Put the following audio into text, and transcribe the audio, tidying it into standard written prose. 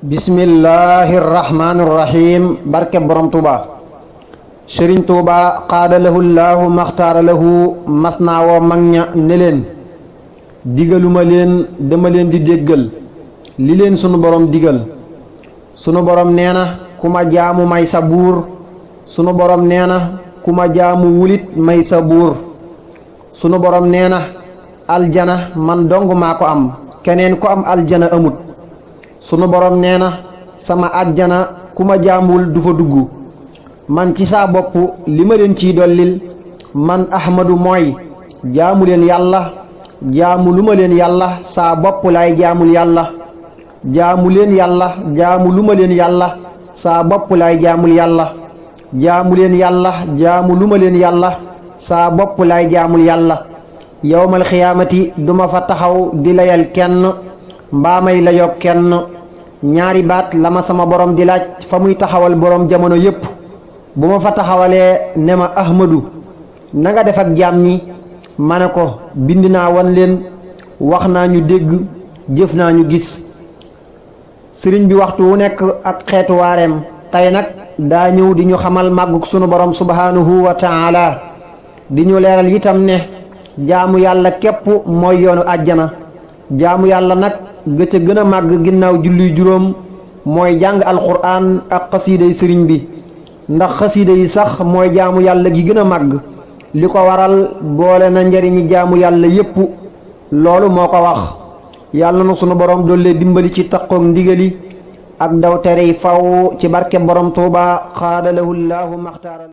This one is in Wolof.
bismillahi rahmaani rahim barke borom tuuba sëriñ tuuba qaada lahu llaahu maxtaara lahu mas naa woo mag ña ne leen digaluma leen dama leen di déggal li leen sunu borom digal. sunu borom nee na ku ma jaamu may sa buur sunu borom nee na ku ma jaamu wulit may sa buur sunu borom nee na aljana man dong maa ko am keneen ko am aljana amut. sunu borom nee na sama àjjana ku ma jaamul du fa dugg. man ci saa bopp li ma leen ciy dollil man ahmadu mooy jaamu leen yàlla jaamu lu ma leen yàlla saa bopp laay jaamul yàlla jaamu leen yàlla jaamu lu ma leen yàlla saa bopp laay jaamul yàlla jaamu leen yàlla jaamu lu ma leen yàlla saa bopp laay jaamul yàlla. yawmal xiyaamati duma fa taxaw di layal kenn mbaa may layoo kenn ñaari baat la ma sama borom di laaj fa muy taxawal borom jamono yépp bu ma fa taxawalee ne ma ahmadu na nga def ak jaam ñi ma ne ko bind naa wan leen wax naa ñu dégg jëf naa ñu gis. sëriñ bi waxtu wu nekk ak xeetu waareem tey nag daa ñëw di ñu xamal màggug sunu borom subhanahu wa taala di ñu leeral itam ne jaamu yàlla képp mooy yoonu àjjana. jaamu yàlla nag ga ca gën a màgg ginnaaw julli juróom mooy jàng alxuraan ak xasiida yi sëriñ bi ndax xasiida yi sax mooy jaamu yàlla gi gën a màgg li ko waral boole na njariñi jaamu yàlla yépp loolu moo ko wax. yàlla na sunu borom doole dimbali ci taqoog ndigali ak daw tere yi faw ci barke borom tuuba xaada lahu llaahu maxtaara